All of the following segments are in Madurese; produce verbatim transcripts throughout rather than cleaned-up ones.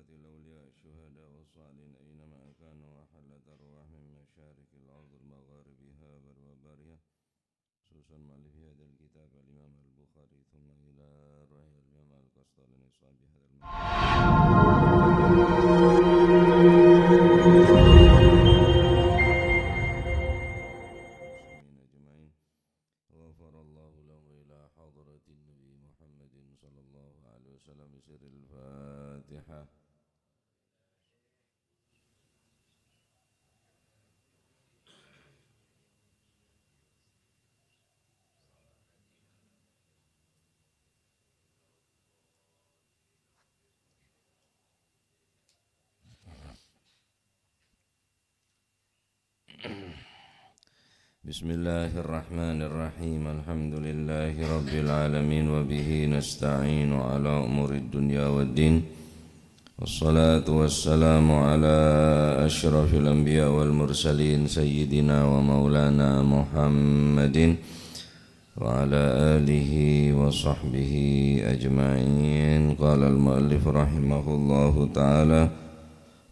الأولياء الشهداء والصالحين أينما كانوا وحلت أرواحهم مشارق الأرض ومغاربها وبرها. خصوصا مؤلف هذا الكتاب الإمام البخاري ثم إلى روح الإمام القسطلاني صاحب هذا المكان. المسلمين أجمعين. غفر الله لهم إلى حضرة النبي محمد صلى الله عليه وسلم بسر الفاتحة. بسم الله الرحمن الرحيم. الحمد لله رب العالمين، وبه نستعين على أمور الدنيا والدين. والصلاة والسلام على أشرف الأنبياء والمرسلين، سيدنا ومولانا محمد وعلى آله وصحبه أجمعين. قال المؤلف رحمه الله تعالى،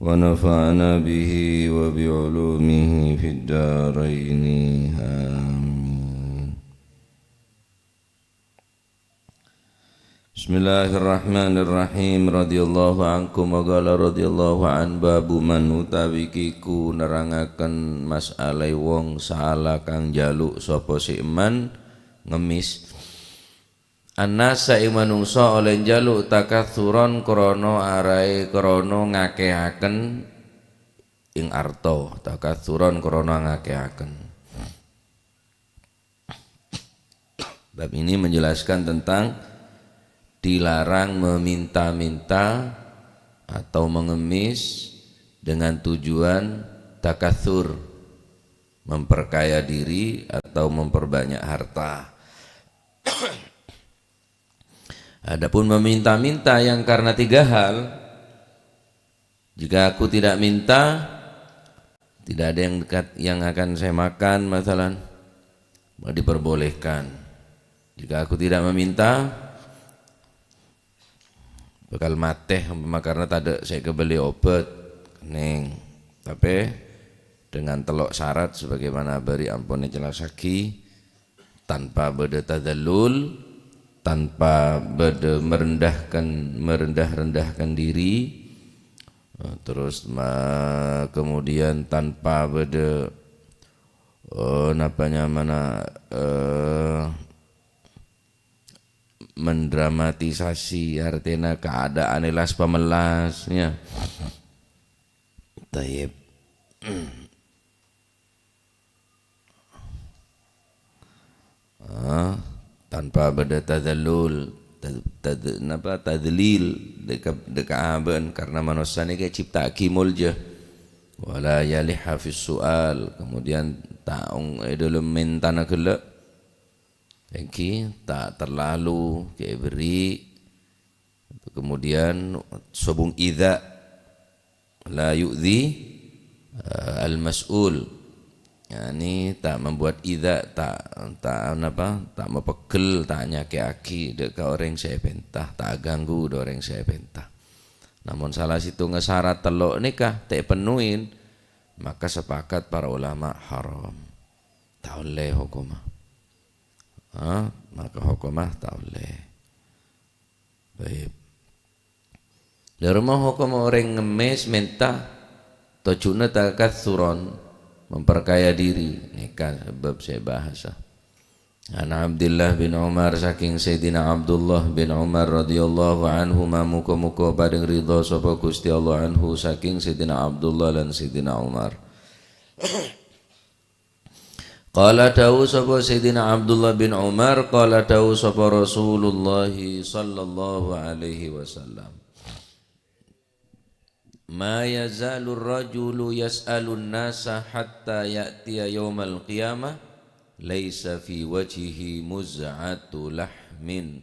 ونفعنا به وبعلومه في الدارين. آمين. Bismillahirrahmanirrahim. Radhiyallahu ankum wa qala radhiyallahu an. Babu man utawi kiku nerangaken mas'alae wong sala kang jalu' sapa sè eman ngemis. Annasa ing manungsa oleh njalu' takatsuran krana arae krana ngakeaken ing arta, takatsuran krana ngakeaken. Bab ini menjelaskan tentang dilarang meminta-minta atau mengemis dengan tujuan takatsur, memperkaya diri atau memperbanyak harta. Adapun meminta-minta yang karena tiga hal, jika aku tidak minta, tidak ada yang dekat, yang akan saya makan, masalan, diperbolehkan. Jika aku tidak meminta, bakal matè, umpama karena tadâ' sè èkabelli obat, kenning. Tapè dengan tello' syarat sebagaimana bâri' ampon èjellassaghi, tanpa bâdâ tadzallul, tanpa bâdâ merendahkan, merendah-rendahkan diri, eh, terus ma-, kemudian tanpa bâdâ, eh, napa nyamana, eh, mendramatisasi, artèna keadaan èlas-pamellas, ya. Tayyib. Ah, tanpa bâdâ tadzallul, tad-, tad-, napa, tadzlil, dâ' ka-, dâ' ka abâ'na, karena manossa nèka ècipta'aghi molja. Wala yalihha fis su'al, kemudian ta' ong-, è dâlem mentana ghellâ'. Èngghi, ta' terlalu, ghi' èberri'. Kemudian sobung idza la yu'dzi, eh, al-mas'ul. Yani, ta' membuat idza, ta', ta', napa, ta' mapeggel, ta' nyakè'aghi dâ' ka orèng sè èpènta, ta' aganggu dâ' orèng sè èpènta. Namong sala sèttonga syarat tello' nèka ta' èpennuin, maka sepakat para ulama haram. Ta' ollè hokomma. Ha? Maka hokomma ta' ollè. Tayyib. Dâ' remma hokomma orèng ngemmès mènta, tojjhuna takatsuran, memperkaya diri, nèka sabâb sè bahasa. An Abdullah bin Umar, saking Sayyidina Abdullah bin Umar radhiyallahu anhuma, muga-muga paring ridha sapa Gusti Allah anhu saking Sayyidina Abdullah lan Sayyidina Umar. Qala, dawuh sapa Sayyidina Abdullah bin Umar, qala, dawuh sapa Rasulullah sallallahu alaihi wasallam, "Ma yazalur rajulu yas'alun nasa hatta ya'tiya yaumal qiyamah, laisa fi wajhihi muz'atu lahmin."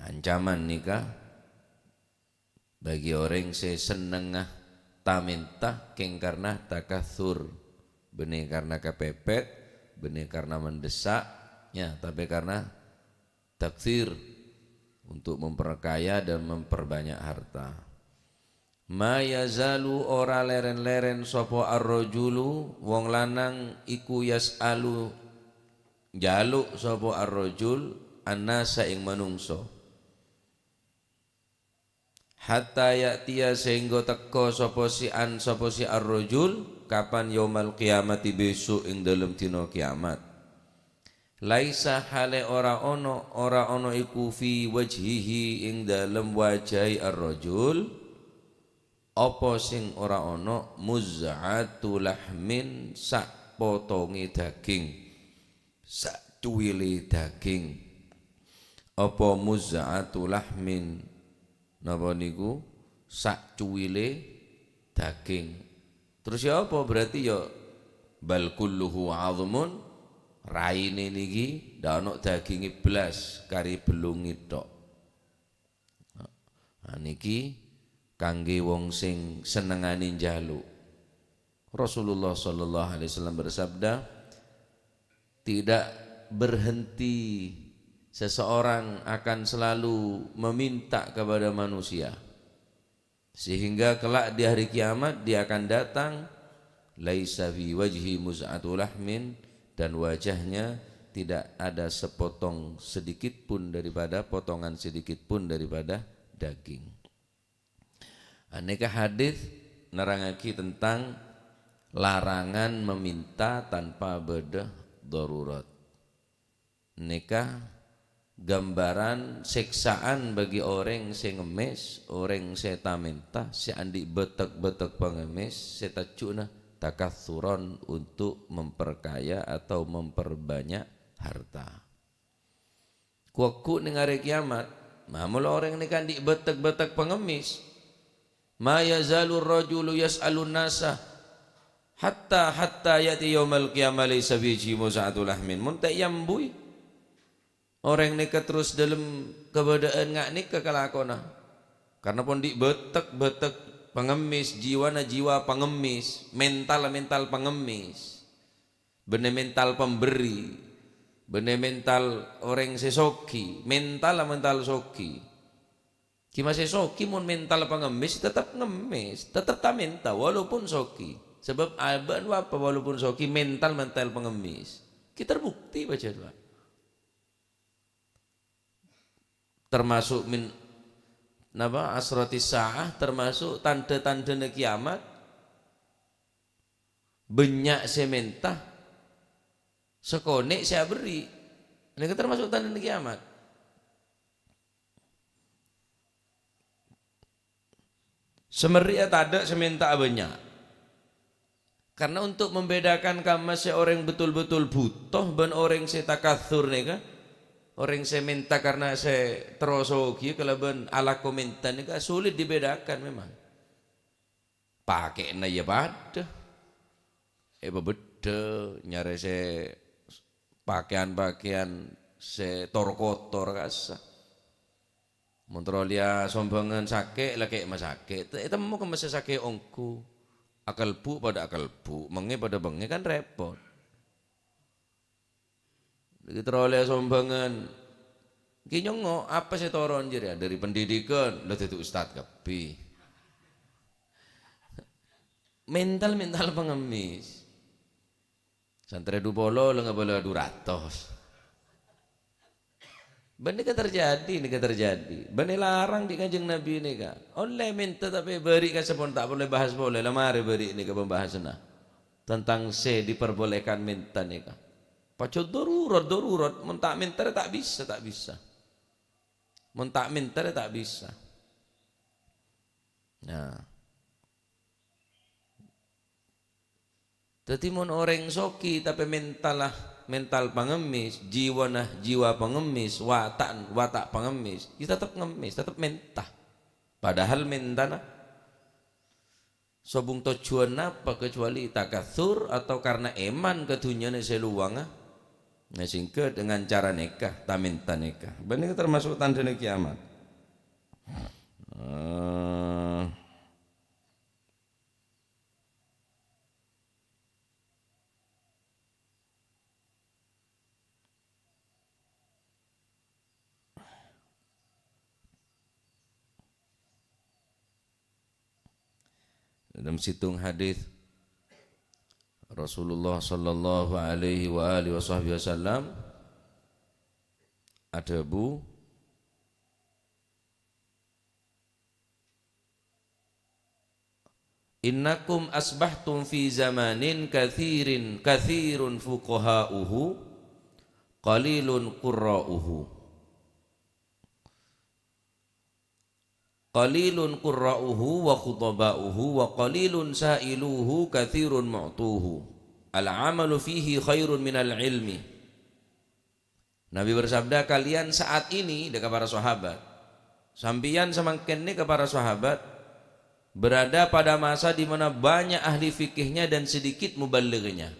Ancaman nèka bagi orèng sè sennengnga ta-mènta kèng karna takatsur, bânnè karna kapèpèt, bânnè karna mendesak, ya, tapè karna taktsir, untuk memperkaya dan memperbanyak harta. Ma yazalu ora lèren-lèren sapa ar-rajulu, wong lanang iku yas'alu, njaluk sapa ar-rajul, annasa ing manungsa. Hatta ya'tiya sehingga teka sapa si an-, sapa si ar-rajul, kapan yaumal qiyamati besok ing dalem dina kiamat. Laisa hale ora ono, ora ono iku fi wajhihi ing dalem wajahe ar-rajul, apa sing ora ono, muz'atu lahmin, sak potonge daging, sak cuwile daging. Apa muz'atu lahmin? Napa niku? Sak cuwile daging. Terus ya apa? Berarti ya bal kulluhu 'azmun, raine niki ndak ana daginge blas, kari bellunge tok. Nah, niki kangge wong sing senengane njaluk. Rasulullah sallallahu alaihi wasallam bersabda, "Tidak berhenti seseorang akan selalu meminta kepada manusia, sehingga kelak di hari kiamat dia akan datang, laisa fi wajhi muz'atu lahmin, dan wajahnya tidak ada sepotong sedikit pun daripada, potongan sedikit pun daripada daging." Aneka hadis nerangagi tentang larangan meminta tanpa bada darurat. Neka gambaran seksaan bagi oreng se ngemis, oreng se ta-menta, se andi' betek-betek pangemis, se tajjuna takatsuran untuk memperkaya atau memperbanyak harta. Ku-, ku neng are kiamat, mamola oreng neka andi' betek-betek pangemis. Ma yazalu rajulu yas'alun nasa hatta, hatta ya'ti yaumal qiyamah laisa fi wajhihi muz'atu lahmin. Mon ta' yambuy, oreng neka terus dalem kabada'an nga' neka kalakona. Karna pon andi' betek-betek pangemis, jiwana jiwa pangemis, mental-mental pangemis. Bânnè mental pemberi, bânnè mental orèng sè soghi, mental-mental soghi. Ghi' ma' sè soghi mon mental pangemis, tetep ngemis, tetep ta-menta walaupun soghi. Sabâb abâ'na apa walaupun soghi, mental-mental pangemis. Ghi' terbukti, Pak Jadwa. Termasuk min, napa, asratis sa'ah, termasuk tandhâ-tandhâna kiamat. Bânnya' sè mènta, sakonè' sè aberri'. Nèka termasuk tandhâna kiamat. Samerri'â tadâ' sè mènta'a bânnya'. Karena untuk membedakan kamma sè orèng betul-betul buto bân orèng sè takatsur nèka, orèng sè mènta karena sè terro soghi kalabân alako mènta nèka sulit dibedakan memang. Pakè'na iyâ padâ. Èpabeddhâ nyarè sè pakèyan-pakèyan sè tor-kotor kassa'. Mon terro lèya sombhângan sakè', la kè' masakè'. Te-, ètemmo kemma sè sakè' ongghu. Akalbu padâ akalbu, bengngè padâ bengngè, kan repot. Ghi' terro lè sombhângan. Ghi' nyongngo', apa sè toron jârèya? Dâri pendidikan, la dhâddhi ustad kabbhi. Mental-mental pengemis. Santrè du polo, la ngabâlâ du ratos. Bân nèka terjadi, nèka terjadi. Bân èlarang bi' Kanjeng Nabi nèka. Ollè mènta tapè bâri' ka sampon ta' parlo bahas polè, la marè bâri' nèka pembahasanna. Tentang sè diperbolehkan mènta nèka. Pajhât darurat, darurat. Mon ta' mènta, ta' bisa, ta' bisa. Mon ta' mènta, ta' bisa. Nah. Dhâddhi, mon orèng soghi tapè mentalla, mental pangemis, jiwana jiwa pangemis, wata'na wata' pangemis, ya tetep ngemis, tetep mènta. Padahal mèntana sobung tojjhuwânna apa kecuali takatsur atau karena èman ka dhunnyana sè lowanga. Nah, sehingga dengan cara nèka, ta-mènta nèka. Bân nèka termasuk tandhâna kiamat. Eh, Dâlem sèttong hadis, Rasulullah sallallahu alaihi wa alihi wasahbihi wasallam adhâbu, "Innakum asbahtum fi zamanin katsirin, katsirun fuqaha'uhu, qalilun qurra'uhu." Qalilun qurra'uhu wa khutaba'uhu wa qalilun sa'iluhu katsirun mu'tuhu. Al-amalu fihi khairun minal ilmi. Nabi bersabda, "Kalian saat ini," dâ' ka para sahabat, "sampèyan samangkèn nèka para sahabat berada pada masa di mana banyak ahli fikihnya dan sedikit muballighnya."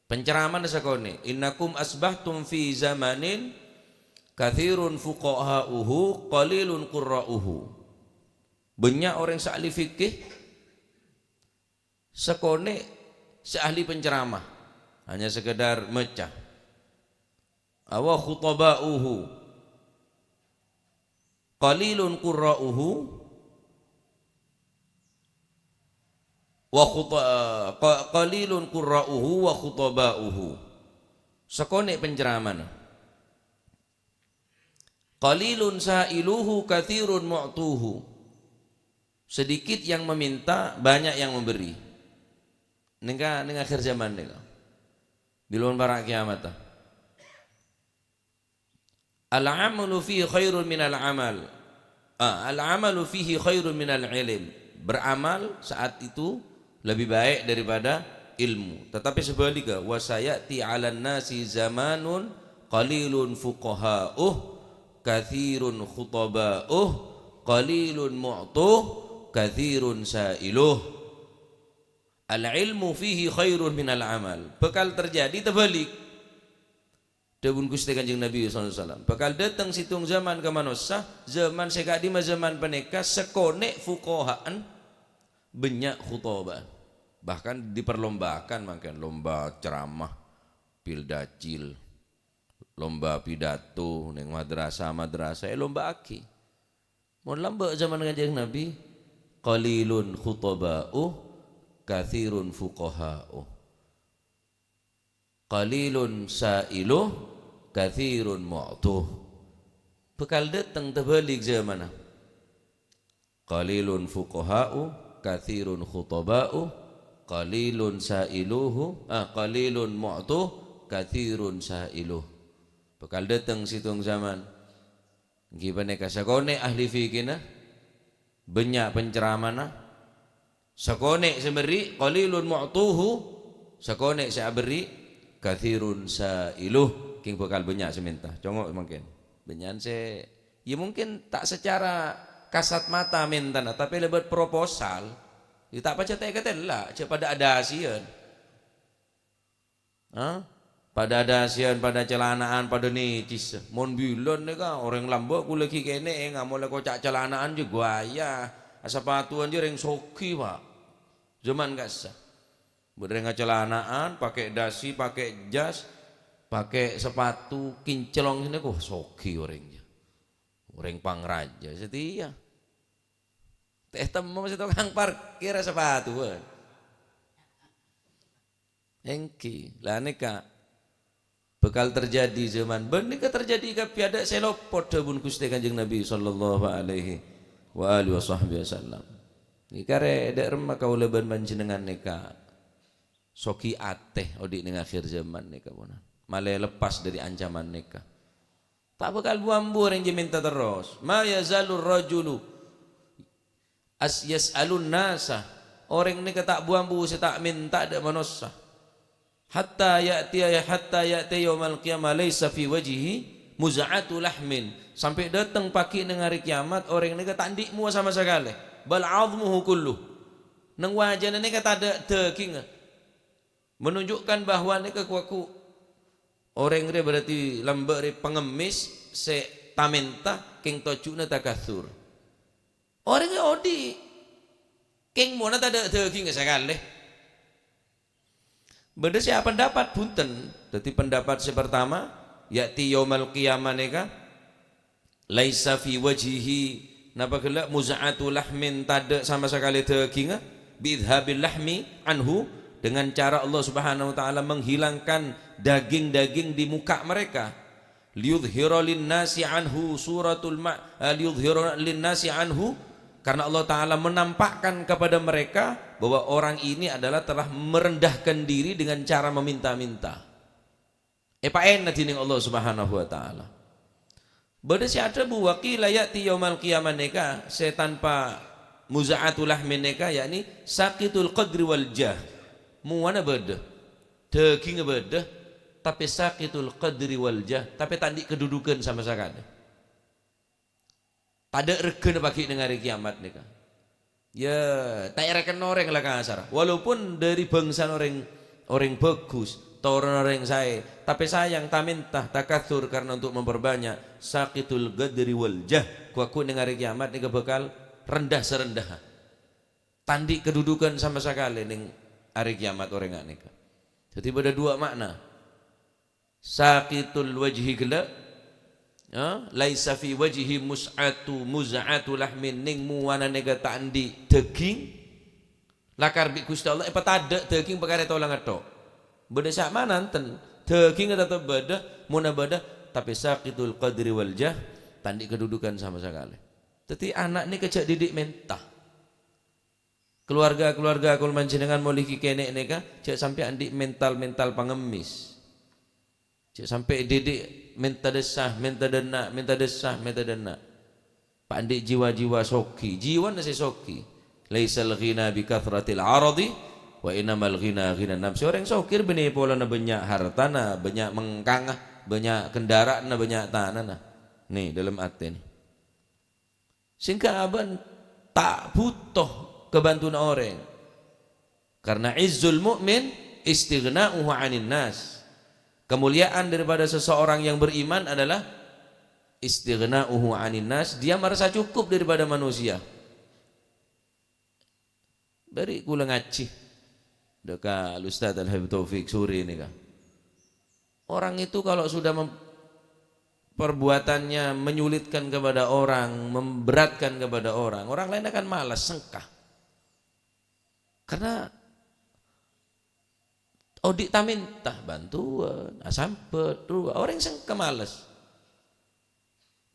Penceramana sakonè', "Innakum asbahtum fi zamanin katsirun fuqaha'uhu, qalilun qurra'uhu." Bânnya' orèng sè ahli fikih, sakonè' sè ahli penceramah, hanya sekedar maca. Awa khutaba'uhu, qalilun qurra'uhu, wa khuta-, qa-, qalilun qurra'uhu wa khutaba'uhu. Sakonè' penceramana. Qalilun sa'iluhu katsirun mu'tuhu. Sedikit yang meminta, banyak yang memberi. Nèka, nèng akhir zaman nèka. Bilân para' kiyamat. Al-amalu fihi khairun minal amal. Ah, al-amalu fihi khairun minal ilm. Beramal saat itu lebih baik daripada ilmu. Tetapi sebaliknya, "Wa sayati 'alan nasi zamanun qalilun fuqaha'uh, katsirun khutaba'uh, qalilun mu'tuh, katsirun sa'iluh." Al-ilmu fihi khairun minal amal. Bakal terjadi terbalik. Dhâbuna Ghustè Kanjeng Nabi sallallahu alaihi wasallam, "Bakal dâteng sèttong zaman ka manossa, zaman sè ka'dimma zaman panèka, sakonè' fuqaha'an, bânnya' khutaba'an." Bahkan diperlombakan mangkèn, lomba ceramah, pil dacil, lomba pidato nèng madrasah-madrasah, èlomba'aghi. Mon lambâ' zaman Kanjeng Nabi, "Qalilun khutaba'uh, katsirun fuqaha'uh." Qalilun sa'iluh, katsirun mu'tuh. Bakal dâteng terbalik zamanna. Qalilun fuqaha'u, katsirun khutaba'u, qalilun sa'iluhu, ah, qalilun mu'tuh, katsirun sa'iluh. Bakal dâteng sèttong zaman. Èngghi panèka sakonè' ahli fikihna, bânnya' penceramana, sakonè' sè mèrri', qalilun mu'tuhu, sakonè' sè abèrri', katsirun sa'iluh, kèng bakal bânnya' sè mènta. Congo' mangkèn. Bânnya'an sè, ya mungkin ta' secara kasat mata mèntana, tapè lèbât proposal, ya ta' pajhât èkatella', jhâ' padâ adhâsiyân. Ha? Padâ adhâsiyân, padâ calana'an, padâ nècis. Mon bilân nèka, orèng lambâ' kulâ ghi' kènè', ènga' molè koca' calana'an jiyâ guwaya. Asapatuwân jiyâ rèng soghi, Pa'. Zaman ka'issa'. Bâdâ rèng acalana'an, pakè' dasi, pakè' jas, pakè' sapatu kinclong sènè, wah, soghi orèng jiyâ. Orèng pangrajâ satèya. Ta' ètemmo sè tokang parkir asapatuwân. Èngghi, la nèka bakal terjadi zaman, bân nèka terjadi kabbhi, adâ' sè lopot dhâbuna Ghustè Kanjeng Nabi sallallahu alaihi wa alihi wasahbihi wasallam. Nèka rè, dâ' remma kaulâ bân panjhennengngan nèka soghi atè odi' nèng akhir zaman nèka, ponan. Malè leppas dâri ancaman nèka. Ta' bhâkal bu-ambu orèng jiyâ mènta terros. "Ma yazalur rajulu as-, yas'alun nasa." Orèng nèka ta' bu-ambu sè ta' mènta dâ' manossa. "Hatta ya'tiya, hatta ya'tiya yaumal qiyamah laisa fi wajhihi muz'atu lahmin." Sampè' dâteng paghi' nèng arè kiyamat, orèng nèka ta' andi' mowa sama sakalè. "Bal 'azmuhu kullu." Nèng wajhâna nèka tadâ' dhâgingnga. Menunjukkan bahwa nèka ku-, ku-, orèng rè berarti lambâ' rè pangemmis sè ta-mènta kèng tojjhuna takatsur. Orèng rè odi', kèng mowana tadâ' dhâgingnga sakalè. Bâdâ sè apendapat bhunten. Dhâddhi pendapat sè partama, ya'ti yaumal qiyamah nèka, laisa fi wajhihi, napa ghellâ' muz'atu lahmin, tadâ' sama sakalè dhâgingnga, Bi'idhabil lahmi anhu, dengan cara Allah Subhanahu wa Ta'ala menghilangkan daging-daging di muka mereka. Liyudhhira linnasi anhu suratul ma-, eh, liyudhhira linnasi anhu, karena Allah Ta'ala menampakkan kepada mereka bahwa orang ini adalah telah merendahkan diri dengan cara meminta-minta. Èpaèna dhinèng Allah Subhanahu wa Ta'ala. Bâdâ sè adhâbu, "Wa qila ya'ti yaumal qiyamah" nèka, sè tanpa muza'atu lahmin nèka, yakni saqitul qadri wal jah. Muwana bâdâ, dhâgingnga bâdâ, tapè saqitul qadri wal jah, tapè ta' andi' kadhudhughân sama sakalè. Tadâ' règhâna pagghi' neng arè kiyamat nèka. Ya, ta' èrekenna orèng la kasar. Walaupun dâri bângsana orèng, orèng bhâghus, toronna orèng saè, tapè sayang, ta-mènta, takatsur karena untuk memperbanyak, saqitul qadri wal jah. Ghu-lagghu' neng arè kiyamat nèka bhâkal rendha-sarendha'a. Ta' andi' kadhudhughân sama sakalè neng arè kiyamat orèng nèka. Dhâddhi bâdâ duwâ' ma'na. Saqitul wajhi ghellâ', ya, laisa fi wajhi mus'atu, muz'atu lahmin, neng muwana nèka ta' andi' dhâghing, lakar bi' Ghustè Allah èpatadâ' dhâghing pakarè tolangnga tho'. Bâdâ sè ma'na enten, dhâghingnga teptep bâdâ, monna bâdâ, tapè saqitul qadri wal jah, ta' andi' kadhudhughân sama sakalè. Dhâddhi ana' nèka jhâ' dhidik mènta. Kaluwarga-kaluwarga kaulâ panjhennengngan molaè ghi' kènè' nèka, jhâ' sampè' andi' mental-mental pangemmès. Jhâ' sampè' dhidik mènta dâssa, mènta dânna', mènta dâssa, mènta dânna'. Pa' andi' jiwa-jiwa soghi, jiwana sè soghi. "Laisal ghina bi katsratil 'aradi, wa innamal ghina ghinan nafs." Orèng soghi bânnè polana bânnya' hartana, bânnya' mengkangnga, bânnya' kendara'anna, bânnya' tanana. Nè, dâlem atèna. Sehingga abâ'na ta' bhuto ka bhântona orèng. Karena izzul mu'min istighna'uhu 'anin nas. Kemuliaan daripada seseorang yang beriman adalah istighna'uhu 'anin nas, dia merasa cukup daripada manusia. Bâri' kaulâ ngajhi dâ' ka Al-Ustadz Al-Habib Taufik Suri nèka. Orang itu kalau sudah mem-, perbuatannya menyulitkan kepada orang, memberatkan kepada orang, orang lain akan malas, sengka. Karena odi' ta-mènta bhântowan, asambhât, rowa, orèng sengka, malas.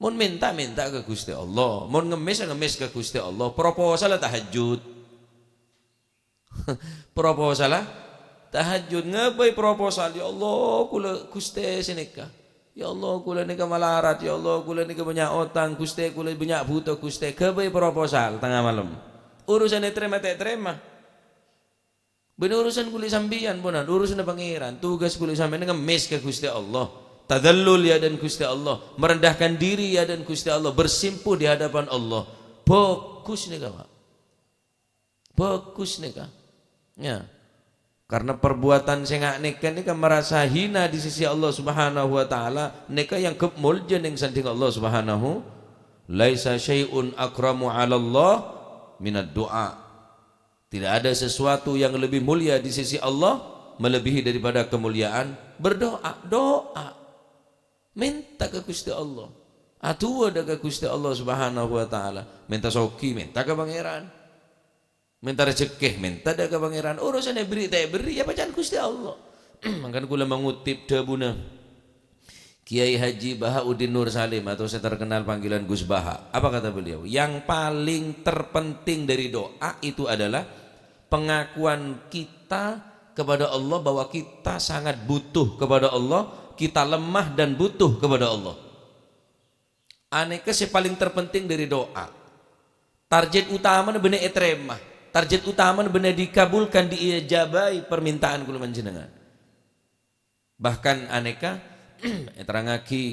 Mon mènta, mènta ka Ghustè Allah. Mon ngemmès, ngemmès ka Ghustè Allah. Proposal tahajjud. Proposal tahajjud. Ngabây proposal, "Ya Allah, kaulâ Ghustè sè nèka. Ya Allah, kaulâ nèka malarat. Ya Allah, kaulâ nèka bânnya' otang. Ghustè, kaulâ bânnya' bhuto, Ghustè." Gabây proposal tengnga malem. Urusan ètarèma ta' ètarèma. Bânnè urusan kaulâ sampèyan, ponan, urusanna Pangèran. Tugas kaulâ sampèyan ngemmès ka Ghustè Allah. Tadzallul è adâ'na Ghustè Allah. Merendahkan diri è adâ'na Ghustè Allah. Bersimpuh di hadapan Allah. Bhâghus nèka, Pak. Bhâghus nèka. Ya. Karena perbuatan sè nga-, nèka, nèka merasa hina di sisi Allah Subhanahu wa Ta'ala. Nèka èangghep molja neng sandhingnga Allah Subhanahu. "Laisa syai'un akramu 'alallah minad du'a." Tidak ada sesuatu yang lebih mulia di sisi Allah melebihi daripada kemuliaan berdoa. Doa. Mènta ka Ghustè Allah. Adu'a dâ' ka Ghustè Allah Subhanahu wa Ta'ala. Mènta soghi, mènta ka Pangèran. Mènta rejhekkè, mènta dâ' ka Pangèran. Urusan èberri' ta' èberri', ya paca'an Ghustè Allah. Mangkana kaulâ mangutip dhâbuna Kiai Haji Bahauddin Nur Salim atau sè terkenal panggilan Gus Baha. Apa kata beliau? Yang paling terpenting dari doa itu adalah pengakuan kita kepada Allah bahwa kita sangat butuh kepada Allah, kita lemah dan butuh kepada Allah. Anèka sè palèng terpenting dâri do'a. Target utamana bânnè ètarèma. Target utamana bânnè dikabulkan, diijabahi parmènta'an kaulâ panjhennengngan. Bahkan anèka èterrangngaghi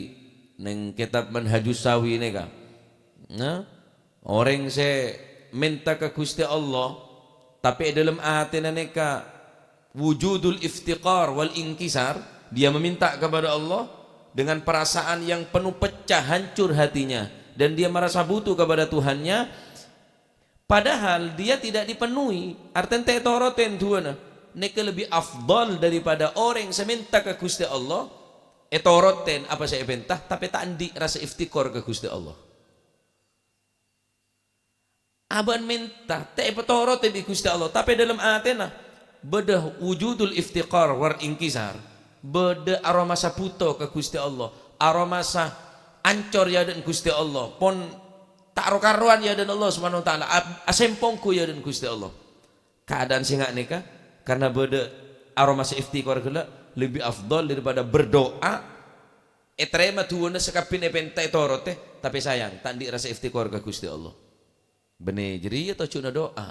neng kètab Manhajus Sawi nèka. Nah, orèng sè mènta ka Ghustè Allah, tapè è dâlem atèna nèka wujudul iftiqar wal inkisar, dia meminta kepada Allah dengan perasaan yang penuh pecah, hancur hatinya, dan dia merasa butuh kepada Tuhannya, padahal dia tidak dipenuhi, artèna ta' ètorotè du'ana, nèka lebbi afdal daripada orèng sè mènta ka Ghustè Allah, ètorotè apa sè èpènta, tapè ta' andi' rasa iftiqar ka Ghustè Allah. Abâ'na mènta, ta' èpatorote bi' Ghustè Allah, tapè dâlem atèna bâdâ wujudul iftiqar wal inkisar. Bâdâ aromasa bhuto ka Ghustè Allah, aromasa ancor è adâ'na Ghustè Allah, pon ta' ro-karowan è adâ'na Allah Subhanahu wa Ta'ala, ab-, asèmponggu è adâ'na Ghustè Allah. Kaadâ'ân sè nga' nèka, karna bâdâ aromasa iftiqar ghellâ', lebbi afdhal daripada berdoa, ètarèma du'ana sakabbhina èpènta ètorote, tapè sayang, ta' andi' rasa iftiqar ka Ghustè Allah. Bânnè jârèya tojjhuna du'a.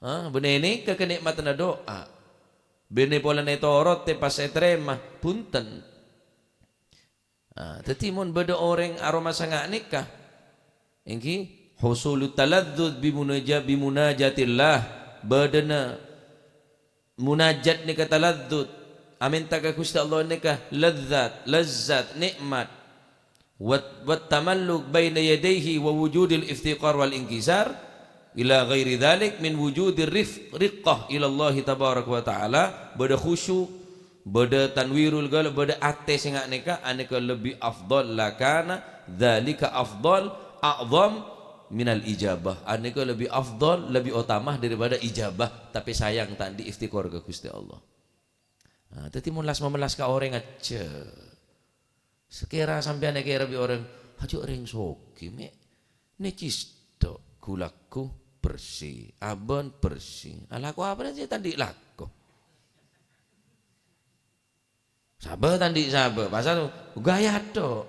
Ha, bânnè nèka kanè'matanna du'a. Bânnè polana ètorote pas ètarèma, bhunten. Ah, dhâddhi mon bâdâ orèng aromasa nga' nèka, èngghi, husulut taladzuz bi munaja-, bi munajatillah, bâdâna munajat nèka taladzuz, amènta ka Ghustè Allah nèka lazzat, lazzat, nè'mat. Wat-, wat tamalluk baina yadaihi wa wujudil iftiqar wal inkisar ila ghairi dzalik min wujudir rif-, riqqah ilallahi tabaraka wa ta'ala, bâdâ khusyu', bâdâ tanwirul qalb, bâdâ atè sè nga' nèka, anèka lebbi afdhal, lakana dzalika afdhal, a'dham minal ijabah. Anèka lebbi afdhal, lebbi otama daripada ijabah, tapè sayang ta' andi' iftiqar ka Ghustè Allah. Nah, dhâddhi mon las-mamelas ka orèng ajjhâ. Sakèra sampèyan èkèra bi' orèng, "Ajjhâ' orèng soghi, mè' necis tok, ghulâ ghu bersè, abâ'na bersè." Alako apa sè ta' andi' lako? Sabâ ta' andi' sabâ, pasal ghâjâ tok.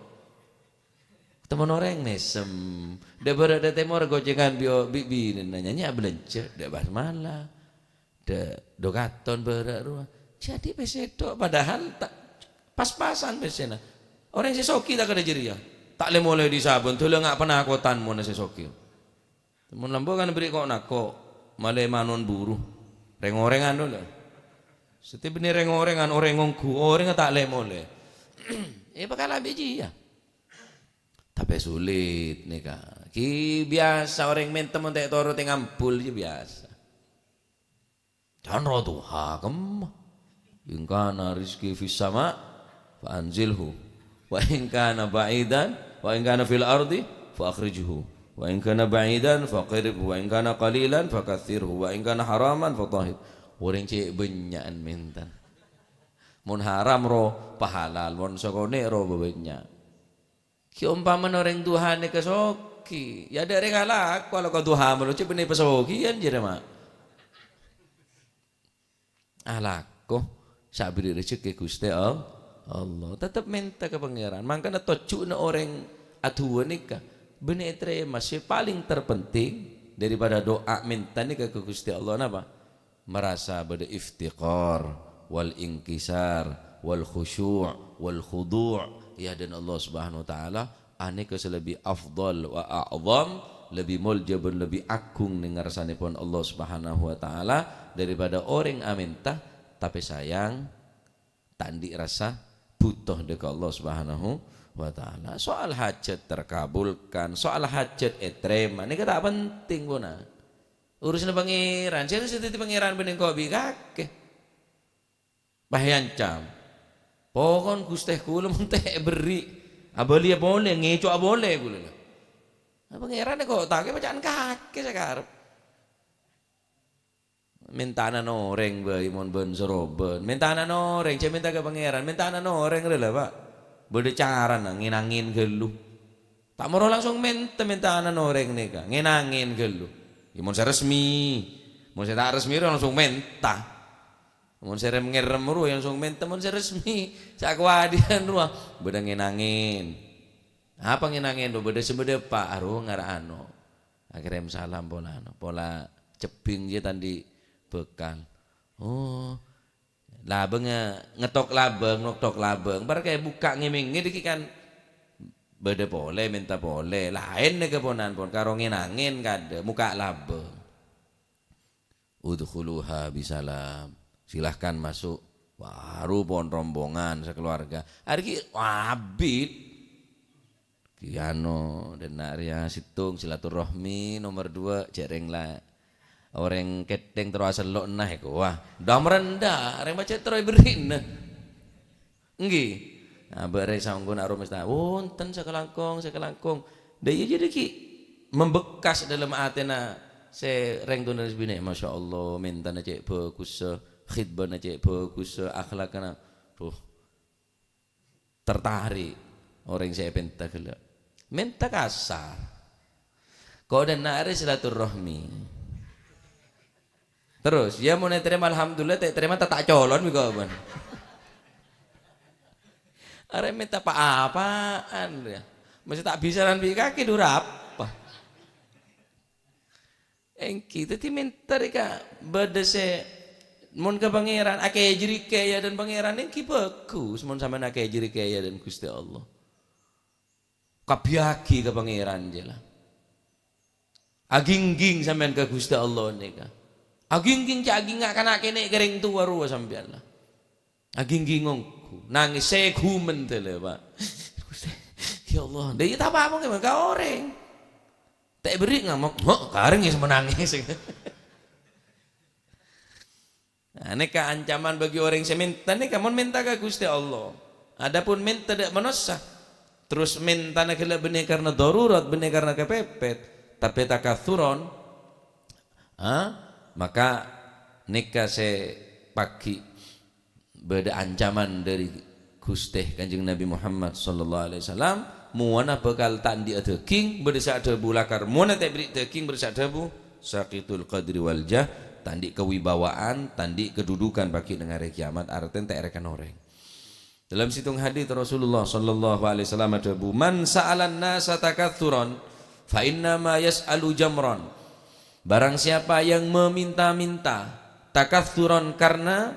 Temmo orèng mèsem. Dâ' bârâ' dâ' tèmor ghocèngan bi', bi' binèna nyanyi abhâlânjhâ, dâ' basmala. Dâ', dâ' katon bârâ' rowa. Jadi pèssè tok, padahal ta', pas-pasan pèssèna. Orèng sè soghi ta' kadhâ jârèya. Ta' lè-molè dhi sabâna, dâlâ nga' panakotan monna sè soghi. Mon lambâ' kan bâri' ko'-nako', malè manon buru. Rèng-orèngan dâlâ. Sètè bânnè rèng-orèngan, orèng ongghu, orèngnga ta' lè-molè. È, pakala bi' jiyâ. Tapè sulit nèka. Ghi biyasa orèng mènta mon ta' ètorote ngambul jiyâ biyasa. Can ro duha kemma. "In kana rizqi fis sama, fa anzilhu. Wa in kana ba'idan, wa in kana fil ardi, fa akhrijhu. Wa in kana ba'idan, fa qaribhu. Wa in kana qalilan, fa katsirhu. Wa in kana haraman, fa tahhir." Orèng cè' bânnya'an mènta. Mon haram ro pahalal, mon sakonè' ro bânnya'. Ghi ompamana orèng duha nèka soghi, ya dâ' rèng alako, alako duha malolo, cè' bânnè pasoghiyân jârèya, ma'. Alako, sè abherri' rejhekkè Ghustè All-, Allah. Tetep mènta ka Pangèran. Mangkana tojjhuna orèng adu'a nèka bânnè ètarèma. Sè palèng terpenting daripada du'a mènta nèka ka Ghustè Allah napa? Marasa bâdâ iftiqar, wal inkisar, wal khusyu', wal khudu' è adâ'na Allah Subhanahu wa Ta'ala, anèka sè lebbi afdhal wa a'dham, lebbi molja bân lebbi agung neng ngarsanèpon Allah Subhanahu wa Ta'ala daripada orèng amènta, tapè sayang, ta' andi' rasa bhuto dâ' ka Allah Subhanahu wa Ta'ala. Soal hajat terkabulkan, soal hajat ètarèma, nèka ta' penting, pona. Urusanna Pangèran, sè harus dhâddhi Pangèran bân engko' bi' kakè. Pas èancam. Pokon Ghustè kaulâ mon ta' èberri', abâliyâ polè, ngèco'a polè kaulâ la. Nah, Pangèran kok ta' kè bâca'an kakè sè karep. Mènta'ana orèng bhâi mon bân-sarobân. Mènta'ana orèng, jhâ' mènta ka Pangèran. Mènta'ana orèng rè la, Pa'. Bâdâ carana ngèn-angèn ghâllu. Ta' moro langsung mènta, mènta'ana orèng nèka. Ngèn-angèn ghâllu. Ya, mon sè resmi. Mon sè ta' resmi rè langsung mènta. Mon sè rem-ngèrem rowa ya langsung mènta, mon sè resmi. Sakowadhiyân rowa. Bâdâ ngèn-angèn. Apa ngèn-angèn rowa? Bâdâ sè bâdâ, Pa', aro ngara ano. Akèrèm salam polana. Pola cebbhing jiyâ ta' andi' bhâkal. Oh, labâng, eh, ngettok labâng, noktok labâng. Bar kè bukka' ngèmèngè dhâggi' kan bâdâ polè, mènta polè. Laèn nèka ponan pon, karo ngèn-angèn kadâ, mokka' labâng. "Udkhuluha bisalam." Silahkan masuk. Baru pon rombongan sakeluarga. Arèya ghi' abit. Ki anu, dâ' enna' rèya sèttong silaturrahmi, nomer dua, jhâ' rèng la-, orèng kèthèng terro asello' enna' èkowa. Dâ' marènda, rèng pajhât terro èberri'na. Èngghi. Nah, bâ' rèng saongghuna aro mèsta, "Wonten sakalangkong, sakalangkong." Dâ' iyâ jârèya ghi' membekas dâlem atèna sè rèng tonè binè', masya Allah, mentana cè' bhâghussa, khitbahna cè' bhâghussa, akhlakna, duh, tertarik orèng sè èpènta ghellâ'. Mènta kasar. Kodâna arè silaturrahmi. Terros, ya, mon ètarèma, alhamdulillah, ta' ètarèma, ta' ta' colon bi' kok, bân. Arè mènta pa-apaan, ya. Masih ta' bisa lan bi' kakè, dhu rapa? Èngghi, dhâddhi mènta rèka bâdâ sè, mon ka Pangèran, akajâri kèya dân Pangèran, èngghi bhâghus mon sampèyan akajâri kèya dân Ghustè Allah. Kabbhiyâghi ka Pangèran, jâ la. Agingging sampèyan ka Ghustè Allah nèka. Agingging cè' agingnga' kana' kènè' ka rèng towa rowa sampèyan la. Agingging ongghu, nangès sè ghumen dâlâ, Pak. Ghustè, ya Allah, dâ' iyâ ta' apa-apa ka orèng. Ta' èberri' ngamok, "Hok, karèng ya sè manangès." Nah, nèka ancaman bagi orèng sè mènta nèka, mon mènta ka Ghustè Allah. Adapun mènta dâ' manossa, terros mèntana ghellâ' bânnè karna darurat, bânnè karna kapèpèt, tapè takatsuron, ha? Maka nèka sè paghi' bâdâ ancaman dâri Ghustè Kanjeng Nabi Muhammad sallallahu alaihi wasallam, mowana bhâkal ta' andi'â dâging, bâdâ sè adhâbu lakar, mowana ta' èberri' dâging, bâdâ sè adhâbu, "Saqitul qadri wal jah," ta' andi' kawibawaan, ta' andi' kedudukan paghi' neng arè kiamat, artèna ta' èrèkan orèng. Dalam sèttong hadits Rasulullah sallallahu alaihi wasallam adhâbu, "Man sa'alan nasa takatsuran, fa innama yas'alu jamran." Barang siapa yang meminta-minta takatsuran karena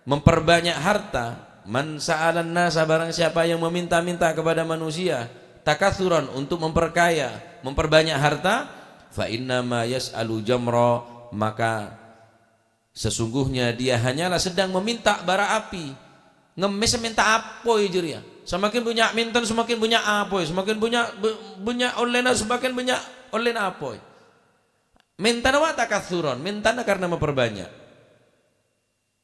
memperbanyak harta, man sa'alan nasa, barang siapa yang meminta-minta kepada manusia takatsuran untuk memperkaya, memperbanyak harta, fa innama yas'alu jamra, maka sesungguhnya dia hanyalah sedang meminta bara api. Ngemmès mènta apoy jârèya. Semakin bânnya' mènta, semakin bânnya' apoy. Semakin bânnya', bânnya' ollèna, semakin bânnya' ollèna apoy. Mèntana wa' takatsuran, mèntana karena memperbanyak.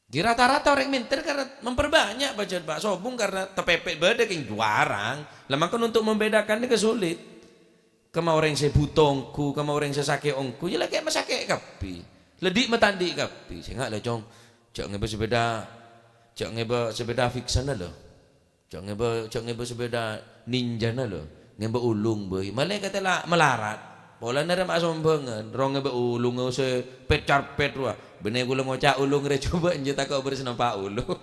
Di rata-rata orèng mènta karena memperbanyak, bâjâ, Pak. Sobung karena tapèpèt bâdâ kèng juarang. Lah, mangkana untuk membedakan nèka sulit. Kemma orèng sè bhuto ongghu, kemma orèng sè sakè' ongghu, ya la kè' masakè' kabbhi. La dhi' matandhi' kabbhi. Sènga' la, Cong. Jhâ' ngèbâ sepèda, jhâ' ngèbâ sepèda Vixion la. Jhâ' ngèbâ, jhâ' ngèbâ sepèda Ninja-na la. Ngèbâ ulung bhâi. Malaèkadhâ la malarat. Polana rèma asombhângan. Rowa ngèbâ ulung sè pèt-carpèt rowa. Bânnè kaulâ ngoca' ulung rè jhubâ' enjâ' tako' bârâs nompa' ulung.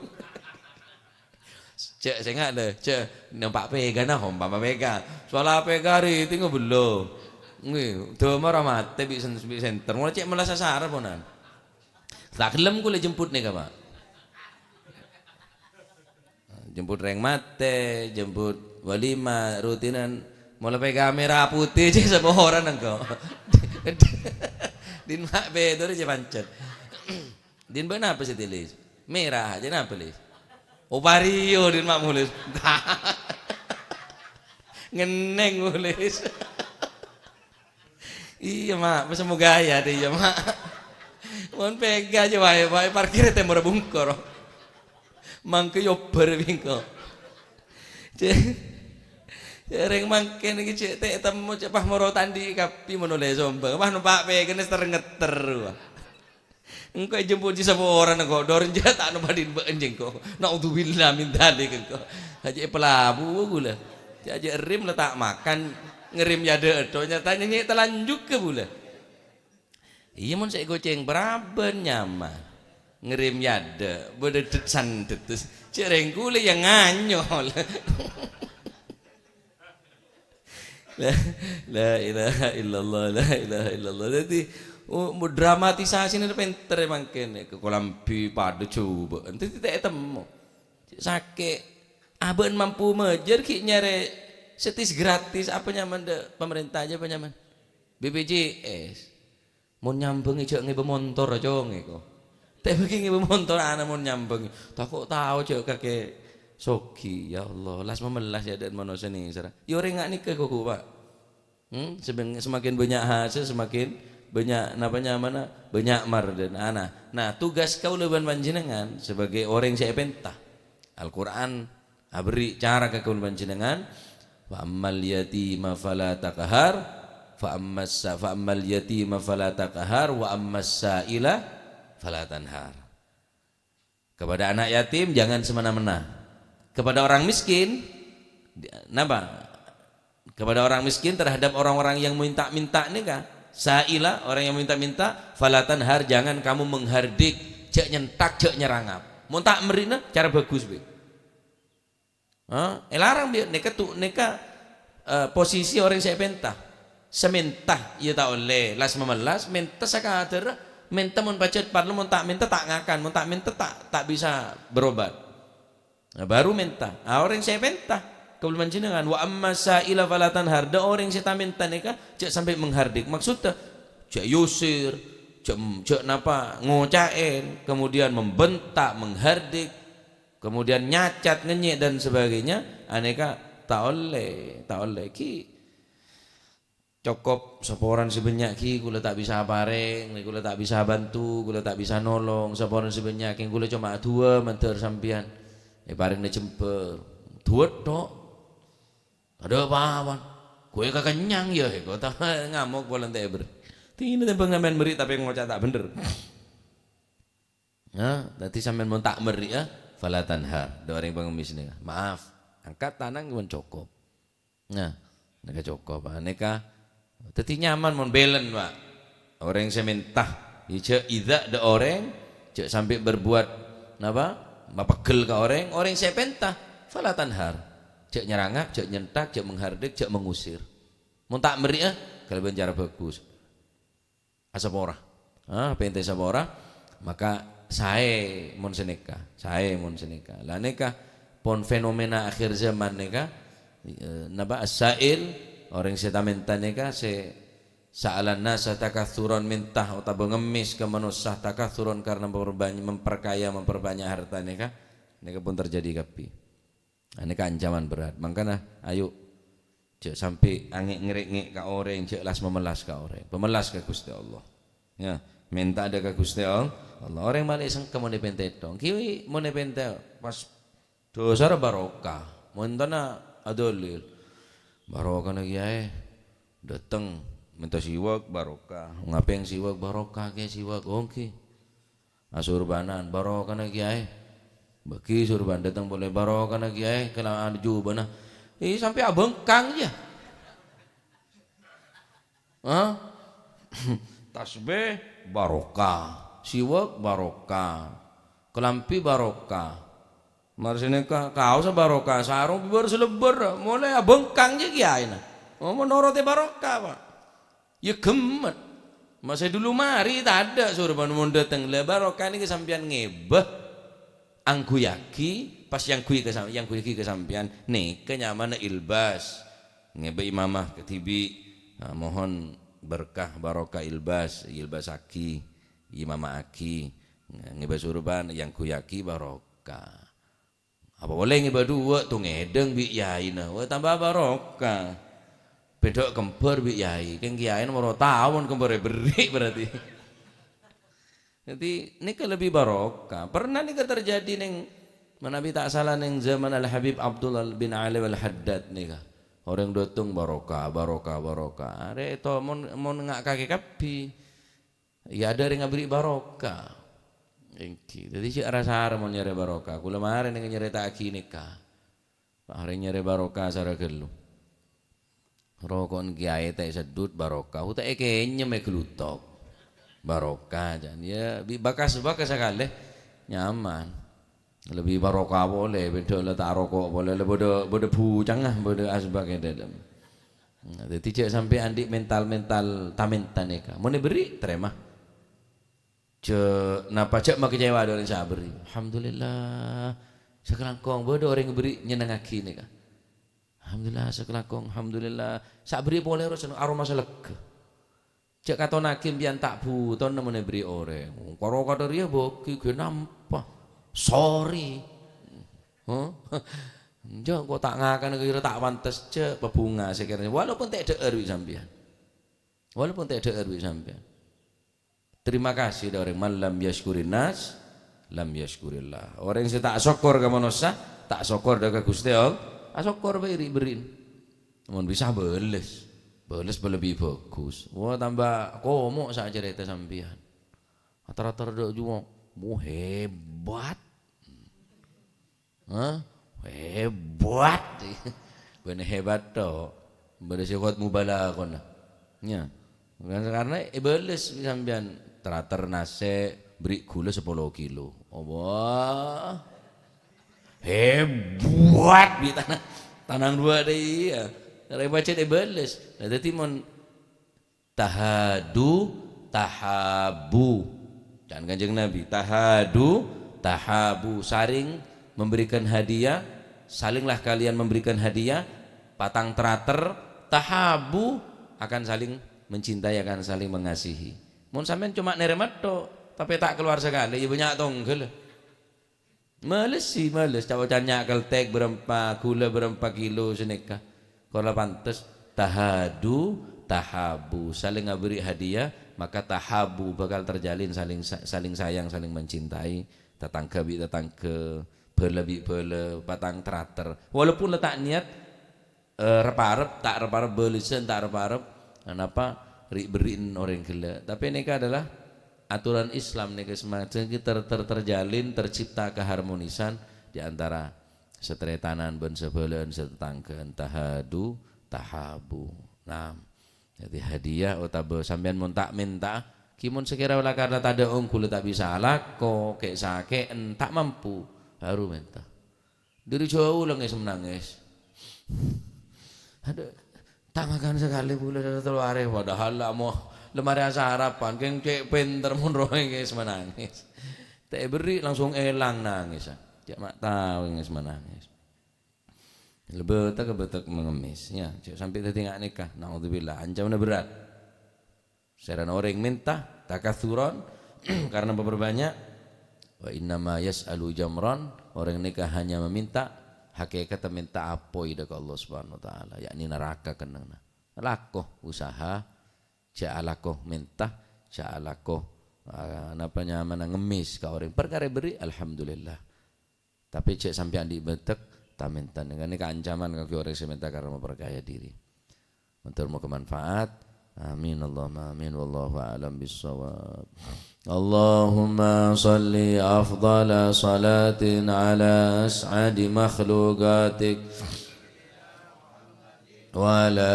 Jhâ' sènga' la, jhâ' nompa' pègana, hompa' pèga. Soal pèga rè tengnga bello. Ngghi, dâmma ra matè bi' sen-, bi' senter. Mola cè' mella sasara ponan. Ta' ghellem kaulâ jemput nèka, Pak. Jemput rèng matè, jemput walima, rutinan. Mola pèga mèra putè cè' saporan engko'. Din ma' bhidhâ rè cè' pancèt. Din bâ'na apa sè tèlis? Mèra, jâ' napa, Lis? Oh, Vario, din ma' moles. Ngennèng moles. Iyâ, Ma', pas moga ya, deh, iyâ, Ma'. Mon pèga jâ wae, wae parkir tèmor bungkor. Mangkè yobber bingko. Cè', cè' rèng mangkèn iki cè' ta' ètemmo, cè' pas moro tandhi' kabbhi mon ollè sombhâng. Pas nompa' pègana ter-ngetter, wah. Engko' èjemput jâ' saporana engko', dor enjâ' ta' nompa' din bâ'en jâ' engko'. Naudzubillah min dzalik engko'. Ajâ' èpalabu kaulâ. Ajâ' rim la ta' makan, ngerrim yadâ' tok, nyata nyènyè' talanjut ka bulâ. Iyâ, mon sè ègocèng paraban nyaman. Ngerrim yadâ', bâdâ det-sandet, terros cè' rèng kaulâ ya nganyol. La, la ilaha illallah, la ilaha illallah. Dhâddhi, oh, dramatisasina pènter è mangkèn, ka kolambhi padâ jhubâ'ân. Dhâddhi ta' ètemmo. Sakè', abâ'na mampu majâr ghi' nyarè setis gratis, apa nyamana dâ' pamarènta jâ, apa nyamana? B P J S. Mon nyambhângi jâ' ngèbâ montor, cong, èko. Ta' bâgi ngèbâ montor, ana mon nyambhângi. Tako' tao jâ' kakè soghi, ya Allah. Las-mamelas ya, dâ' manossa nèsèra. Ya, orèng nga' nèka, koko, Pak. Hmm, seben-, semakin bânnya' hasèl, semakin bânnya', napa nyamana? Bânnya' mar dâ' ana. Nah, tugas kaulâ bân panjhennengngan sebagai orèng sè èpènta. Al-Qur'an aberri' cara ka kaulâ panjhennengngan, "Wa ammal yatima fala taqhar, Fa ammas sa-, fa ammal yatima fala taqhar, wa ammas sa'ila fala tanhar. Kepada anak yatim jangan semena-mena. Kepada orang miskin, di-, napa? Kepada orang miskin, terhadap orang-orang yang minta-minta nèka, sa'ila, orang yang minta-minta, fala tanhar, jangan kamu menghardik, jhâ' nyentak, jhâ' nyerangap. Mon ta' merri'na, cara bagus, bi. Ha? Èlarang, bi, nèka tu-, nèka, eh, posisi orèng sè èpènta. Sè mènta, iyâ ta' ollè, las-mamellas, mènta sakadâr, mènta mon pajhât parlo, mon ta' mènta ta' ngakan, mon ta' mènta ta', ta' bisa berobat. Nah, baru mènta. Ah, orèng sè èpènta, kaulâ panjhennengngan, "Wa amma sa'ila fala tanhar," dâ' orèng sè ta-mènta nèka, jhâ' sampè' menghardik. Maksudda, jhâ' èyusir, jhâ', jhâ' napa, ngoca'è, kemudian membentak, menghardik, kemudian nyacat, ngenyek, dan sebagainya, anèka ta' ollè, ta' ollè. Ghi cokop, saporana sè bânnya' ghi kaulâ ta' bisa aparèng, kaulâ ta' bisa bantu, kaulâ ta' bisa nolong, saporana sè bânnya' ghi kaulâ coma adu'a mandhâr sampèyan. Èparèngna jembhâr. Duwâ' tok. Tadâ' apa-apa. Ghâbây kakennyang, yâ, èko ta-, ngamok polana ta' èberri'. Dinah tèmbhâng sampèyan berri' tapè ngoca' ta' bhendher. Nah, dhâddhi sampèyan mon ta' merri'â, fala tanhar. Dâ' orèng pangemmis nèka. Maaf, angkat tanang mon cokop. Nah, nèka cokop. Ah, nèka dhâddhi nyaman mon bâlân, Pak. Orèng sè mènta, jhâ' idza dâ' orèng, jhâ' sampè' berbuat napa? Mapeggel ka orèng, orèng sè pènta, fala tanhar. Jhâ' nyerangap, jhâ' nyentak, jhâ' menghardik, jhâ' mengusir. Mon ta' merri'â, kalabân cara bagus. Asapora. Ah, pènta sapora, maka saè mon sanèka, saè mon sanèka. La nèka pon fenomena akhir zaman nèka, eh, napa, as-sa'il, orèng sè ta-mènta nèka, sè sa'alan nasa takatsuran, mènta otabâ ngemmis ka manossa takatsuran karena memperbany-, memperkaya, memperbanyak harta nèka, nèka pon terjadi kabbhi. Nah, nèka ancaman berat. Mangkana, ayo, jhâ' sampè' angè'-ngerèngè' ka orèng, jhâ' las-mamellas ka orèng. Pamellas ka Ghustè Allah. Ya, mènta dâ' ka Ghustè All-, Allah. Orèng malè sengka mon èpènta ètong. Ghi mon èpènta pas dhâsarra barokah. Mon tana adâlil. Barokana kèyaè dâteng mènta siwak, barokah. Ngapèng siwak, barokah kèyaè siwak. Ongghi. Asurbanan, barokana kèyaè. Bâgi surban dâteng polè, barokana kèyaè, kèla-, jubâna. Ih, sampè' abhângkang, yâ. Hah? Tasbih, barokah. Siwak, barokah. Kalambhi, barokah. Mar sanèka, kaossa barokah, sarong bibâr salebbâr, molaè abhângkang jâ kèyaèna. Oh, menorote barokah, Pak. Yâ ghemmet. Masa dulu mari tadâ' surban mon dâteng. La barokah nèka sampèyan ngèbâ. Angghuyaghi, pas èangghuy ka sam-, èangghuyyaghi ka sampèyan. Nèka nyamana ilbas. Ngèbâ imamah kadhibi'. Nah, mohon berkah barokah ilbas, ilbasaghi, imama'aghi. Nah, ngèbâ surban, èangghuyyaghi barokah. Apa polè ngèbâ duwâ', tong ngèdhâng bi' yaina. Wah, tamba barokah. Bhidhâ kembhâr bi' yai. Kèng kèyaè nomor taon kembhâr èberri' berarti. Jadi, nèka lebbi barokah. Pernah nèka terjadi neng, manabi ta' sala neng zaman Al-Habib Abdullah bin Ali Al-Haddad nèka. Orèng dâteng barokah, barokah, barokah. Arè to mon, mon nga' kakè kabbhi. Iyâ, adâ' rèng aberri' barokah. Èngghi. Dhâddhi, jhâ' ra-sara mon nyarè barokah. Kaulâ marè nèng nyarèta'aghi nèka. Arè nyarè barokah sara ghâllu. Roko'en kèyaè ta' èseddhut barokah. Ta' èkènyem èglutok. Barokah, jân. Iyâ, bi' bakas-bakas sakalè. Nyaman. Lebbi barokah polè, bhidhâ la ta' roko' polè, la bâdâ, bâdâ bucangnga, bâdâ asbak è dâlem. Nah, dhâddhi jhâ' sampè' andi' mental-mental ta-mènta nèka. Mon èberri', tarèma. Jhâ', napa jhâ' makecewa dâ' orèng sè aberri'. Alhamdulillah. Sakalangkong bâdâ orèng èberri' nyennengngaghi nèka. Alhamdulillah, sakalangkong. Alhamdulillah. Sè aberri' polè ro seneng, aroma sè lega. Jhâ' katonaghi sampèyan ta' buto nemmo èberri' orèng. Karo kadhâ' rèya bâgi ghi' nampa. Sorry. Hah? Jhâ' engko' ta' ngakana kira ta' pantes, jhâ' pabhunga sè kèrana. Walaupun ta' dhâ'âr bi' sampèyan. Walaupun ta' dhâ'âr bi' sampèyan. Terima kasih dâ' orèng, "Man lam yasykurin nas, lam yasykurillah." Orèng sè ta' sokkor ka manossa, ta' sokkor dâ' ka Ghustè Allah. Asokkor bhâi ri'-, berri'na. Mon bisa bâles. Bâles lebbi bhâghus. Wah, tamba komo' sacarèta sampèyan. Ater-ater dâ' juwâ. Wah, hebat. Hah? Hebat. Bânnè hebat tok. Bâdâ sifat mubalaghah. Nya. Karena èbâles sampèyan, terater nasè', beri gula sapolo kilo. Wah. Hebat, bi' tanang, tanang dua deh, iya. Karena pajhât èbâles. Nah, dhâddhi mon tahadu, tahabu. Can Kanjeng Nabi, tahadu, tahabu. Saling memberikan hadiah, salinglah kalian memberikan hadiah, patang terater, tahabu, akan saling mencintai, akan saling mengasihi. Mon sampèyan coma nèrèma tok, tapè ta' kalowar sakalè, ya bânnya' tongghâl. Males sih, males. Ca'-oca'an nya' keltek bârâmpa, gula bârâmpa kilo sanèka. Kor la pantes. Tahadu, tahabu. Saling ngabherri' hadiah, maka tahabu, bakal terjalin saling sa-, saling sayang, saling mencintai. Tatangghâ bi' tatangghâ, bhâlâ bi' bhâlâ, patang terater. Walaupun la ta' niat, eh, rep-arep, ta' rep-arep, bâlesân ta' rep-arep. Nah, napa ri'-berri'en orèng ghellâ'. Tapi nèka adalah aturan Islam nèka semacam ter-, ter-, terjalin, tercipta keharmonisan di antara sataretanan bân sabhâlâ'ân, satatangghâ'ân. Tahadu, tahabu. Nah, jadi hadiah otabâ sampèyan mon ta' mènta, ghi mon sakèra ola karna tadâ' ongghu la ta' bisa alako, kè'-sakè'en, ta' mampu, baru mènta. Dâri jhâu la ngès-menangès. Adhu, ta' makan sakalè bulâ sè tello arè, padahal la mo-, lemari asarapan, kèng cè' pènter mon rowa ngès-menangès. Ta' èberri' langsung èlang nangèssa. Cè' ma' tao ngès-menangès. Lebâtèk ka bâtèk mangemmès, ya, cè' sampè' dhâddhi nga' nèka. Naudzubillah, ancamanna berat. Sèrana orèng mènta takatsuran karena memperbanyak. Wa innama yas'alu jamran, orèng nèka hanya meminta, hakèkatta mènta apoy dâ' ka Allah Subhanahu wa Ta'ala, yakni naraka kennengnganna. Lako usaha, jhâ' alako mènta, jhâ' alako, ah, napa nyamana, ngemmès ka orèng. Parkara èberri', alhamdulillah. Tapè jhâ' sampè' andi' bâdâk, ta' mènta. Nèka, nèka ancaman kaangghuy orèng sè mènta karena memperkaya diri. Mator moghâ manfaat. Amin, Allahumma amin. Wallahu a'lam bissawab. Allahumma shalli afdhala shalatin ala as'adi makhluqatik. وعلى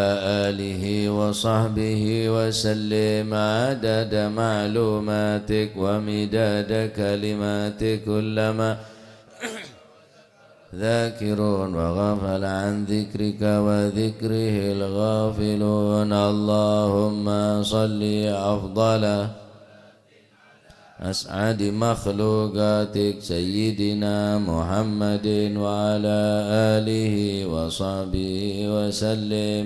آله وصحبه وسلم عدد معلوماتك ومداد كلماتك كلما ذاكرون وغفل عن ذكرك وذكره الغافلون. اللهم صل أفضل أسعد مخلوقاتك سيدنا محمد وعلى آله وصحبه وسلم.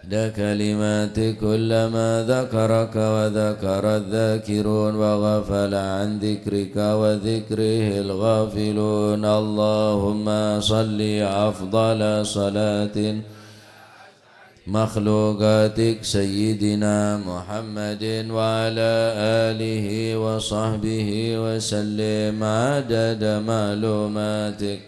عدد كلماتك كلما ذكرك وذكر الذاكرون وغفل عن ذكرك وذكره الغافلون. اللهم صل أفضل صلاة مخلوقاتك سيدنا محمد وعلى آله وصحبه وسلم عدد معلوماتك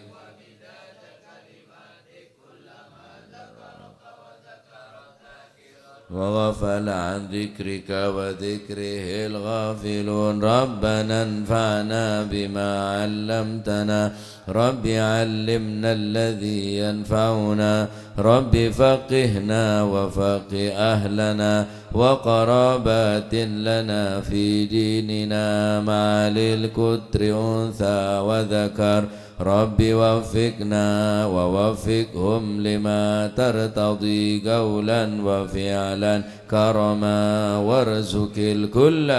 وغفل عن ذكرك وذكره الغافلون. ربنا انفعنا بما علمتنا. رب علمنا الذي ينفعنا. رب فقهنا وفقه أهلنا وقرابات لنا في ديننا مع للكتر أنثى وذكر. رب وفقنا ووفقهم لما ترتضي قولا وفعلا كرما وارزق الكل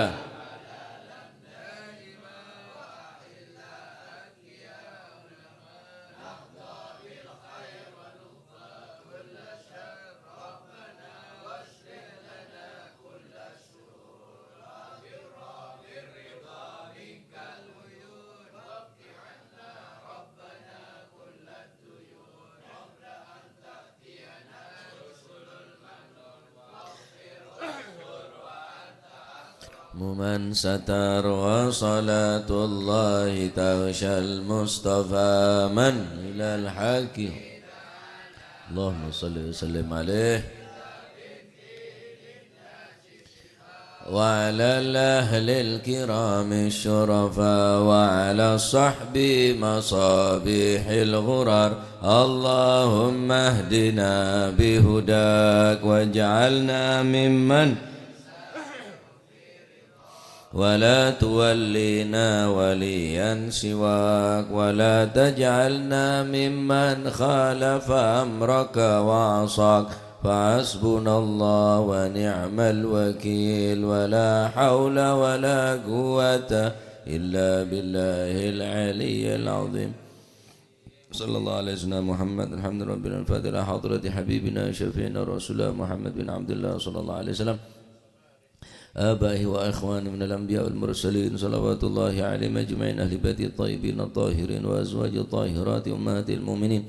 من ستر وصلاة الله تغشى المصطفى من إلى الحق اللهم صل وسلم عليه وعلى الأهل الكرام الشرفاء وعلى الصحب مصابيح الغرر. اللهم اهدنا بهداك واجعلنا ممن ولا تولنا وليا سواك، ولا تجعلنا ممن خالف أمرك وعصاك، فحسبنا الله ونعم الوكيل، ولا حول ولا قوة إلا بالله العلي العظيم. صلى الله على سيدنا محمد. الحمد لله رب العالمين. الفاتحة. حضرة حبيبنا شفيعنا رسول الله محمد بن عبد الله صلى الله عليه وسلم. آبائه وإخوانه من الأنبياء والمرسلين، صلوات الله عليهم أجمعين، أهل بيته الطيبين الطاهرين، وأزواجه الطاهرات أمهات المؤمنين،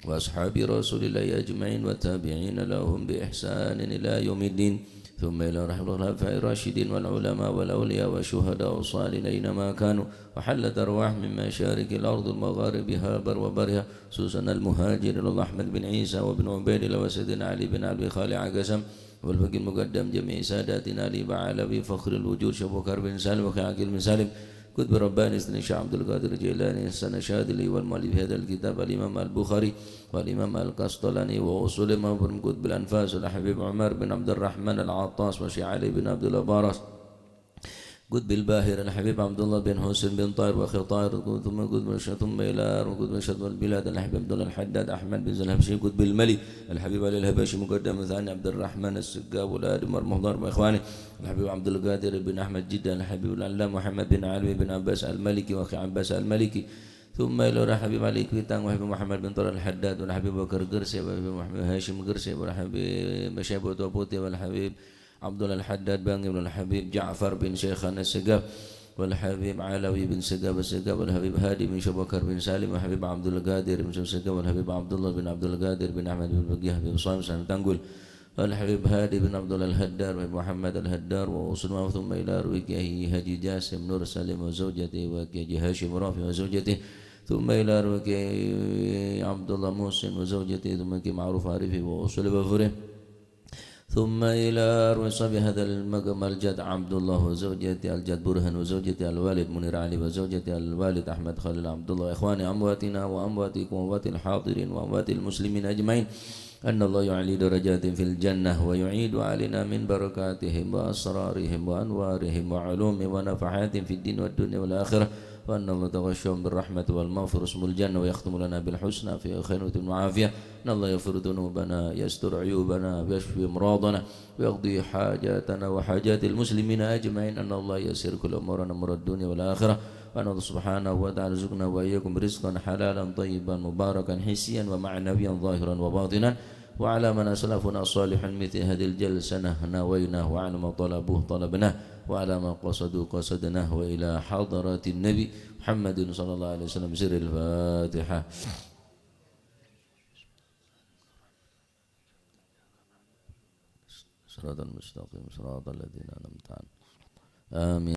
وأصحاب رسول الله أجمعين، والتابعين لهم بإحسان إلى يوم الدين، ثم إلى رحمة الخلفاء الراشدين والعلماء والأولياء والشهداء والصالحين أينما كانوا، وحلت أرواحهم من مشارق الأرض ومغاربها بر وبرها، خصوصا المهاجر إلى الله أحمد بن عيسى وابن عبيد الله وسيدنا علي بن أبي خالد عكسم، والفقيه المقدم جميع ساداتنا علي بعلوي فخر الوجود شيخ بكر بن سالم وأخي عقيل بن سالم، قطب رباني سيدنا الشيخ عبد القادر الجيلاني، حسن الشاذلي، والمؤلف هذا الكتاب الإمام البخاري والإمام القسطلاني، وأصول المفاهيم قطب الأنفاس الحبيب عمر بن عبد الرحمن العطاس، والشيخ علي بن عبد الله باراس، قطب الباهر الحبيب عبد الله بن حسين بن طاهر، وأخي طاهر، ثم قطب الش-، ثم إلى قطب الشرق والبلاد الحبيب عبد الله الحداد أحمد بن زين الحبشي، قطب الملي الحبيب علي الحبشي، مقدم ثاني عبد الرحمن السقاف، والآدم والمهضر وإخوانه، الحبيب عبد القادر بن أحمد جدة، الحبيب العلامة محمد بن علوي بن عباس المالكي، وأخي عباس المالكي، ثم إلى الحبيب علي كويتان، وحبيب محمد بن طارق الحداد، والحبيب بكر قرسي، وحبيب محمد هاشم قرسي، والحبيب شيبة توبوتي، والحبيب عبد الله الحداد بانغي، والحبيب جعفر بن شيخان السقاف، والحبيب علوي بن سقاف السقاف، والحبيب هادي بن شيخ بكر بن سالم، والحبيب عبد القادر بن شيخ السقاف، والحبيب عبد الله بن عبد القادر بن أحمد بن بقي، حبيب صاحب سنة تنقل، والحبيب هادي بن عبد الله الهدار، والحبيب محمد الهدار، وأصول ما، ثم إلى رويك أخي حاج جاسم نور سليم وزوجته، وأخي حاج هاشم رافع وزوجته، ثم إلى رويك عبد الله محسن وزوجته، ثم أخي معروف عارفي وأصول بفره. ثم إلى أرواح صاحب هذا المقام الجد عبد الله وزوجته، الجد برهان وزوجته، الوالد منير علي وزوجته، الوالد أحمد خليل عبد الله، إخواني أمواتنا وأمواتكم وأموات الحاضرين وأموات المسلمين أجمعين، أن الله يعلي درجاتهم في الجنة ويعيد علينا من بركاتهم وأسرارهم وأنوارهم وعلومهم ونفحاتهم في الدين والدنيا والآخرة، وأن الله يتغشاهم بالرحمة والمغفرة ويسكنهم الجنة ويختم لنا بالحسنى في خير وعافية. أن الله يغفر ذنوبنا، يستر عيوبنا، ويشفي أمراضنا، ويقضي حاجاتنا وحاجات المسلمين أجمعين. أن الله ييسر كل أمورنا، أمور الدنيا والآخرة. وأن الله سبحانه وتعالى يرزقنا وإياكم رزقا حلالا طيبا مباركا حسيا ومعنويا ظاهرا وباطنا. وعلى من أسلفنا الصالحون مثل هذه الجلسة نويناه، وعلى ما طلبوه طلبناه، وعلى ما قصدوه قصدناه، وإلى حضرة النبي محمد صلى الله عليه وسلم. سر الفاتحة. صراط المستقيم، صراط الذين أنعمت عليهم. آمين.